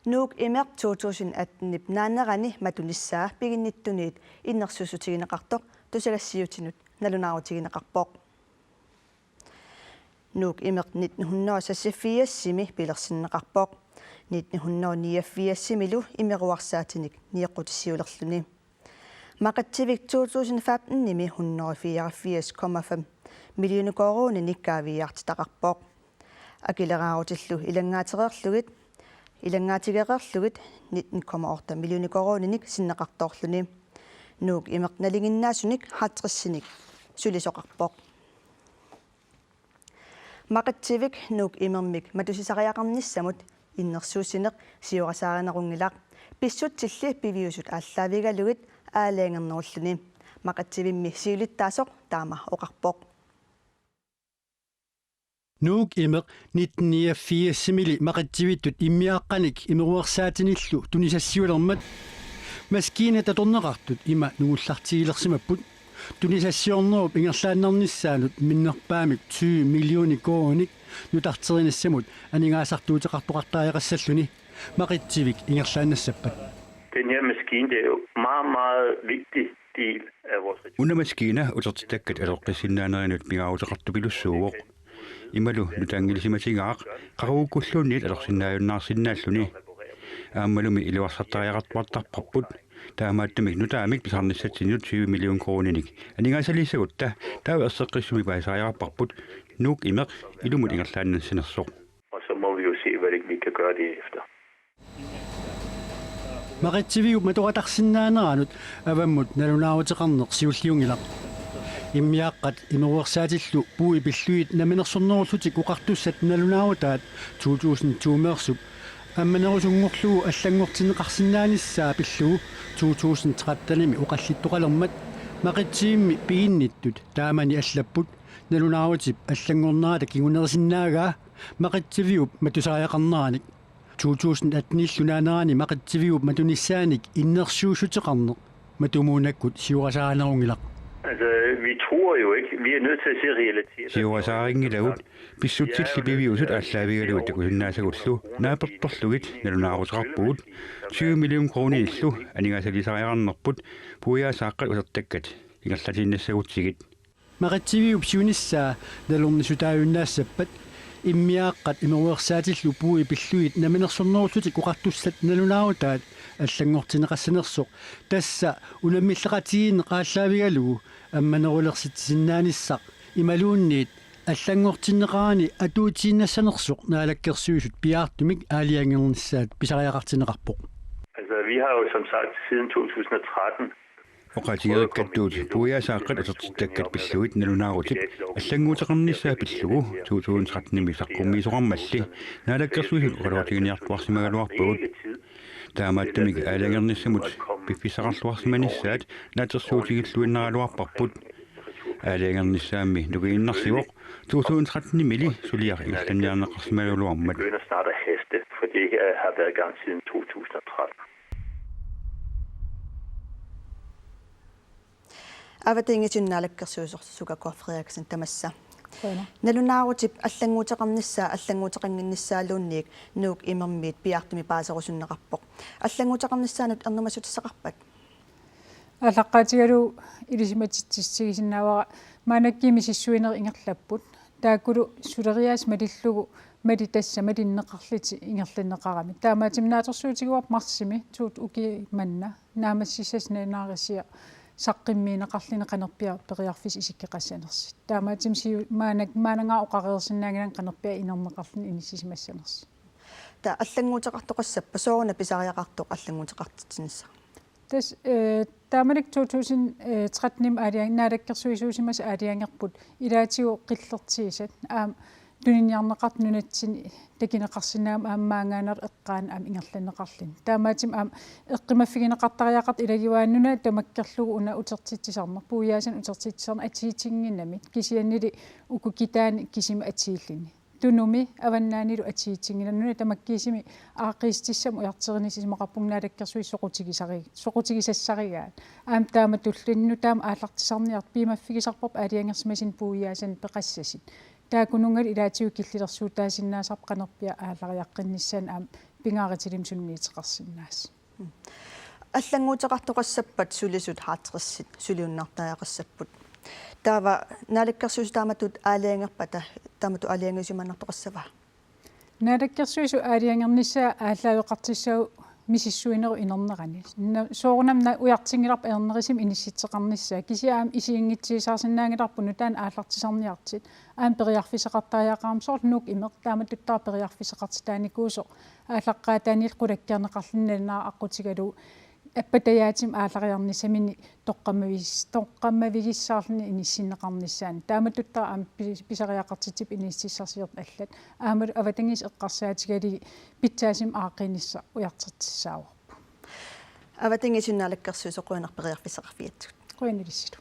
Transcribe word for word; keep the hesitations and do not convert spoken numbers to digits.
Nuuk Imeq to tusind atten-ip naanerani matunissaa piginnittuniit innersuussutigineqartoq tusagassiuutinut nalunaarutigineqarpoq. Nuuk Imeq nitten hundrede og seksogfirs-imi pilersinneqarpoq. Nitten hundrede og niogfirs-imilu imeruersaatinik nioqqutissiulerluni. Maqitsivik to tusind femten-imi hundrede og fireogfirs komma fem millioner koruuninik kaaviiaartitaqarpoq. Akileraarutillu ilanngaatereerlugit, ilanngaatigereerlugit nitten komma otte millioner koruuninik sinneqartoorluni. Nuuk Imeq nalinginnaasunik halvtredsinik sulisoqarpoq. Maqitsivik Nuuk Imermik matusisariaqarnissamut innersuussineq siorasaarinerunngilaq, pissutsilli piviusut aallaavigalugit aalajangernerulluni. Maqitsivimmi siulittaasoq taama oqarpoq. Nuuk Imeq nitten niogfirs-imili Maqitsivittut immiaaqqanik imeruersaatinillu tunisassiulermat maskiinat atorneqartut ima nungullartigilersimapput. Tunisassiornerup ingerlaannarnissaanut minnerpaamik tyve millioner koruuninik nutarterinissamut aningaasartuuteqartoqartariaqassalluni Maqitsivik ingerlaannassappat. Den her maskine, det er jo en meget, meget vigtig del af vores retur. Una maskiina utertittakkat atoqqissinnaanerinut pingaaruteqartupilussuuvoq. Imalu nutaanngisimatigaaq, qaqugukkulluunniit atorsinnaajunnaarsinnaalluni. Aammalumi iluarsartariaqartuartarparput. Taamaattumik nutaamik pisarnissatsinnut tyve million koruuninik aningaasaliissagutta taava erseqqissumik paasisariaqarparput Nuuk Imeq ilumut ingerlaannassanersoq. Og så må vi jo se, hvad det, vi kan gøre derefter. Maqitsiviup matoqatarsinnaaneranut avammut nalunaaruteqarneq siulliunngilaq. Immiaaqqat imeruersaatillu puui pillugit namminersornerullutik oqartussat nalunaarutaat to tusind to-meersup ammanerusunngorlugu allanngortinneqarsinnaanissaa pillugu to tusind tretten-imi oqallittoqalermat Maqitsivimmi piginnittut taamani allapput. Nalunaarutip allanngornerata kingunerisinnaavaa Maqitsiviup matusariaqarneranik. To tusind atten-illu naanerani Maqitsiviup matunissaanik innersuussuteqarneq matumuunakkut siorasaarinerunngilaq. Altså, vi tror jo ikke. Vi er nødt til at se realiteterne. Siorasaarinngilagut, pissutsilli piviusut aallaavigalugit takusinnaasagullu naapertorlugit nalunaaruteqarpugut. Tyve million koruuniillu aningaasaliisariaqarnerput puiaasaaqqat utertakkat ingerlatiinnassagutsigit. Maqitsiviup siunissaa nalornissutaajunnaassappata immiaaqqat imeruersaatillu puui pillugit namminersornerullutik oqartussat nalunaarutaat allanngortinneqassanersoq, tassa unammilleqatigiinneq aallaavigalugu ammanerulersitsisinnaanissaq imaluunniit allanngortinneqarani atuutiinnassanersoq Naalakkersuisut piaartumik aalajangernissaat pisariaqartinneqarpoq. Altså, vi har jo som sagt siden to tusind og tretten Oqaatigereerakku puiaasaaqqat utertittakkat pillugit nalunaarutip allannguuteqarnissaa pillugu to tusind tretten-imi saqqummiisoqarmalli Naalakkersuisut oqaloqatiginiartuarsimagaluarpagut. Taamaattumik aalajangernissamut piffissaqarluarsimanissaat naatsorsuutigilluinnaraluarparput. Aalajangernissaammi nukiinnarsivoq to tusind tretten-imili suliaq ingerlanniarneqarsimagaluarmat. Begynder snart at haste, for det ikke har været i gang siden to tusind og tretten. Avatangiisinnaanngilaq Naalakkersuisoq Suka K. Frederiksen tamassa. Qujanaq. Nalunaarutip allannguuteqarnissaa allannguuteqannginnissaaluunniit Nuuk Imermiit piaartumik paaserusunneqarpoq. Allannguuteqarnissaanut ernumassutissaqarpat? Aallaqqaatigalugu ilisimatitsissutigisinnaavara maannakkut misissuinerit ingerlapput. Taakkulu suleriaaseq malillugu mali tassa malinneqarlutik ingerlanneqaramik. Taamaattumik naatsorsuutigaarput marsimi tuut ukiup manna naammassissasoq nalunaarisiaq saqqummiunneqarluni qanorpiaq periarfissaq isikkoqassanersoq. Taamaattumik siu-, maanna-, maannangaaq oqareersinnaannginnami qanorpiaq inerneqarluni inissisimassanersoq. Taava allannguuteqartoqassappat, sooruna pisariaqartoq allannguuteqartitsinissaq? Tassa, eh, taamanikkut to tusind tretten-imi aalajan-, naalakkersuisuusimasut aalajangerput ilaatigut qillertigisat aamma tuniniarneqartut nunatsinni takuneqarsinnaammat aamma maanngaanniit eqqaanut aamma ingerlanneqarluni. Taamaattumik aamma eqqumaffigineqartariaqartoq ilagivaat nuna tamakkerlugu una utertitsisarneq, puiaasanik utertitsisarneq atuutinnginnamik, kisiannili uku kitaani kisimi atuulluni. Tunumi avannaanilu atuutinnginnami, nuna tamakkiisumik aaqqiissutissamik ujartuinissaq isumaqarpunga naalakkersuisut soqutigisari-, soqutigisassarigaat. Aamma taamatullu nutaamik aallartisarniartoq piumaffigisarparput aalajangersimasunut puiaasanik peqassasut. Taakkununngalu ilaatigut killilersuutaasinnaasarput qanorpiaq aallariaqqinnissaanut aamma pingaarutilik sunniuteqarsinnaasut. Allannguuteqartoqassappat sulisut halvtredsit suliunnaartariaqassapput. Taava Naalakkersuisut taamatut aalajangerpata, taamatut aalajangiusimaannartoqassava? Naalakkersuisut aalajangernissaat aallaaveqartussaavoq misissuinerup inernerani. Soorunami ujartuinnarput ajornerusumik inissitseqarnissaa. Kisianni aamma isiginngitsuusaarsinnaanngilarput nutaanik aallartisarniartut. Aamma periarfissaqartariaqarami soorlu Nuuk Imeq taamatuttaaq periarfissaqartitaanikuusoq aallaqqaataaniillu qulakkeerneqarluni nalunaaqutaalu appatajaatsumik aallariarnissaminik toqqammavis-, toqqammavigissaarluni inissinneqarnissaanut. Taamatuttaaq aamma pi-, pisariaqartitsipput inississarsiortut allat. Aammalu avatangiisit eqqarsaatigalugit pitsaasumik aaqqiinissaq ujartortissaavarput. Avatangiisinnaaleqqersuisoq qujanaq periarfissaqarfigatsigut. Qujanaq ilissilu.